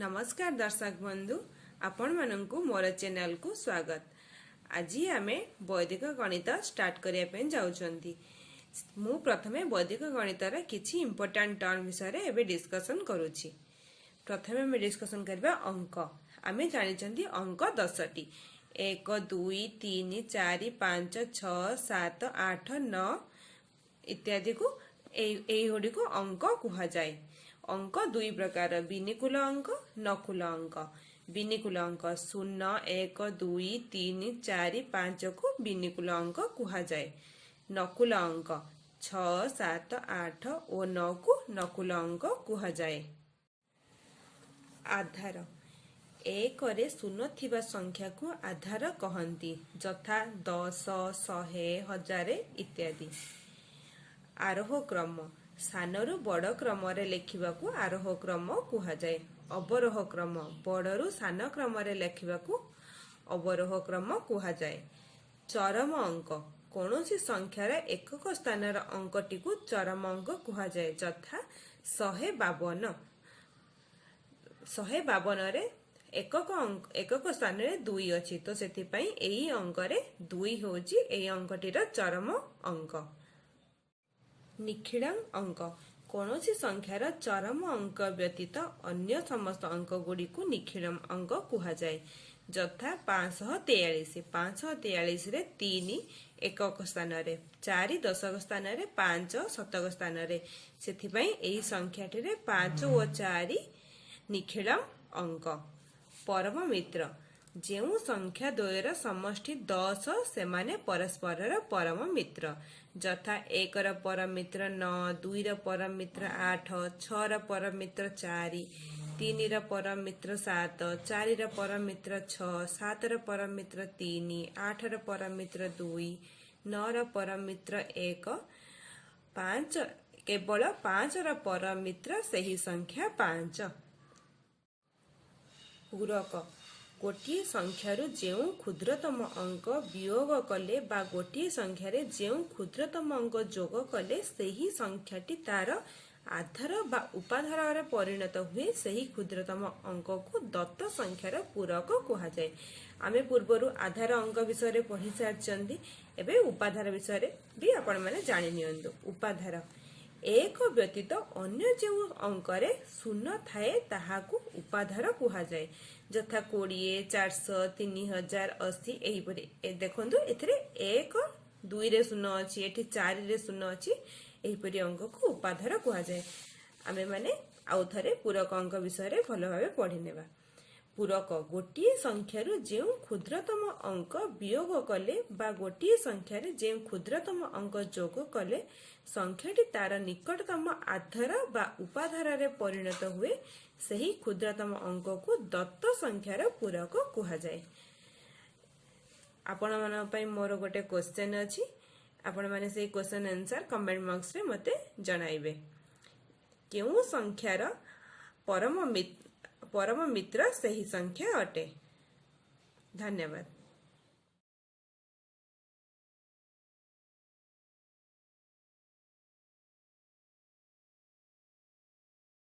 ନମସ୍କାର ଦର୍ଶକ ବନ୍ଧୁ, ଆପଣମାନଙ୍କୁ ମୋର ଚ୍ୟାନେଲକୁ ସ୍ୱାଗତ। ଆଜି ଆମେ ବୈଦିକ ଗଣିତ ଷ୍ଟାର୍ଟ କରିବା ପାଇଁ ଯାଉଛନ୍ତି। ମୁଁ ପ୍ରଥମେ ବୈଦିକ ଗଣିତର କିଛି ଇମ୍ପୋର୍ଟାଣ୍ଟ ଟର୍ମ ବିଷୟରେ ଏବେ ଡିସ୍କସନ୍ କରୁଛି। ପ୍ରଥମେ ଆମେ ଡିସ୍କସନ୍ କରିବା ଅଙ୍କ। ଆମେ ଜାଣିଛନ୍ତି ଅଙ୍କ 10ଟି। 1, 2, 3, 4, 5, 6, 7, 8, 9 ଇତ୍ୟାଦିକୁ ଏଇଗୁଡ଼ିକୁ ଅଙ୍କ କୁହାଯାଏ। ଅଙ୍କ ଦୁଇ ପ୍ରକାର, ବିନିକୁଲ ଅଙ୍କ, ନକୁଲ ଅଙ୍କ। ବିନିକୁଲ ଅଙ୍କ 0, 1, 2, 3, 4, 5କୁ ବିନିକୁଲ ଅଙ୍କ କୁହାଯାଏ। ନକୁଲ ଅଙ୍କ 6, 7, 8 ଓ 9କୁ ନକୁଲ ଅଙ୍କ କୁହାଯାଏ। ଆଧାର। 1ରେ 0 ଥିବା ସଂଖ୍ୟାକୁ ଆଧାର କହନ୍ତି, ଯଥା 10, 100, 1000 ଇତ୍ୟାଦି। ଆରୋହ କ୍ରମ। ସାନରୁ ବଡ଼ କ୍ରମରେ ଲେଖିବାକୁ ଆରୋହ କ୍ରମ କୁହାଯାଏ। ଅବରୋହ କ୍ରମ। ବଡ଼ରୁ ସାନ କ୍ରମରେ ଲେଖିବାକୁ ଅବରୋହ କ୍ରମ କୁହାଯାଏ। ଚରମ ଅଙ୍କ। କୌଣସି ସଂଖ୍ୟାର ଏକକ ସ୍ଥାନର ଅଙ୍କଟିକୁ ଚରମ ଅଙ୍କ କୁହାଯାଏ, ଯଥା 152। 152ରେ ଏକକ ଅଙ୍କ, ଏକକ ସ୍ଥାନରେ 2 ଅଛି, ତ ସେଥିପାଇଁ ଏଇ ଅଙ୍କରେ 2 ହେଉଛି ଏଇ ଅଙ୍କଟିର ଚରମ ଅଙ୍କ। ନିଖିଳ ଅଙ୍କ। କୌଣସି ସଂଖ୍ୟାର ଚରମ ଅଙ୍କ ବ୍ୟତୀତ ଅନ୍ୟ ସମସ୍ତ ଅଙ୍କ ଗୁଡ଼ିକୁ ନିଖିଳ ଅଙ୍କ କୁହାଯାଏ, ଯଥା 543। 543ରେ 3 ଏକକ ସ୍ଥାନରେ, 4 ଦଶକ ସ୍ଥାନରେ, 5 ଶତକ ସ୍ଥାନରେ। ସେଥିପାଇଁ ଏହି ସଂଖ୍ୟାଟିରେ 5 ଓ 4 ନିଖିଳ ଅଙ୍କ। ପରମ ମିତ୍ର। ଯେଉଁ ସଂଖ୍ୟା ଦ୍ୱୟର ସମଷ୍ଟି 10, ସେମାନେ ପରସ୍ପରର ପରମ ମିତ୍ର, ଯଥା 1ର ପରମ ମିତ୍ର 9, 2ର ପରମ ମିତ୍ର 8, 6ର ପରମ ମିତ୍ର 4, 3ର ପରମ ମିତ୍ର 7, 4ର ପରମ ମିତ୍ର 6, 7ର ପରମ ମିତ୍ର 3, 8ର ପରମ ମିତ୍ର 2, 9ର ପରମ ମିତ୍ର 1, 5। କେବଳ 5ର ପରମ ମିତ୍ର ସେହି ସଂଖ୍ୟା 5। ପୂରକ। ଗୋଟିଏ ସଂଖ୍ୟାରୁ ଯେଉଁ କ୍ଷୁଦ୍ରତମ ଅଙ୍କ ବିୟୋଗ କଲେ ବା ଗୋଟିଏ ସଂଖ୍ୟାରେ ଯେଉଁ କ୍ଷୁଦ୍ରତମ ଅଙ୍କ ଯୋଗ କଲେ ସେହି ସଂଖ୍ୟାଟି ତାର ଆଧାର ବା ଉପାଧାରରେ ପରିଣତ ହୁଏ, ସେହି କ୍ଷୁଦ୍ରତମ ଅଙ୍କକୁ ଦତ୍ତ ସଂଖ୍ୟାର ପୂରକ କୁହାଯାଏ। ଆମେ ପୂର୍ବରୁ ଆଧାର ଅଙ୍କ ବିଷୟରେ ପଢି ସାରିଛନ୍ତି। ଏବେ ଉପାଧାର ବିଷୟରେ ବି ଆପଣମାନେ ଜାଣି ନିଅନ୍ତୁ। ଉପାଧାର। 1 ବ୍ୟତୀତ ଅନ୍ୟ ଯେଉଁ ଅଙ୍କରେ 0 ଥାଏ, ତାହାକୁ ଉପାଧାର କୁହାଯାଏ, ଯଥା 20, 400, 3080 ଏହିପରି। ଦେଖନ୍ତୁ, ଏଥିରେ 1, 2ରେ 0 ଅଛି, ଏଠି 4ରେ 0 ଅଛି। ଏହିପରି ଅଙ୍କକୁ ଉପାଧାର କୁହାଯାଏ। ଆମେମାନେ ଆଉ ଥରେ ପୂରକ ଅଙ୍କ ବିଷୟରେ ଭଲ ଭାବେ ପଢି ନେବା। ପୂରକ। ଗୋଟିଏ ସଂଖ୍ୟାରୁ ଯେଉଁ କ୍ଷୁଦ୍ରତମ ଅଙ୍କ ବିୟୋଗ କଲେ ବା ଗୋଟିଏ ସଂଖ୍ୟାରେ ଯେଉଁ କ୍ଷୁଦ୍ରତମ ଅଙ୍କ ଯୋଗ କଲେ ସଂଖ୍ୟାଟି ତାର ନିକଟତମ ଆଧାର ବା ଉପାଧାରରେ ପରିଣତ ହୁଏ, ସେହି କ୍ଷୁଦ୍ରତମ ଅଙ୍କକୁ ଦତ୍ତ ସଂଖ୍ୟାର ପୂରକ କୁହାଯାଏ। ଆପଣମାନଙ୍କ ପାଇଁ ମୋର ଗୋଟେ କ୍ୱେଶ୍ଚନ୍ ଅଛି। ଆପଣମାନେ ସେଇ କ୍ୱେଶ୍ଚନ୍ ଆନ୍ସର କମେଣ୍ଟ ବକ୍ସରେ ମୋତେ ଜଣାଇବେ। କେଉଁ ସଂଖ୍ୟାର ପରମ ମିତ୍ର ସେହି ସଂଖ୍ୟା ଅଟେ? ଧନ୍ୟବାଦ।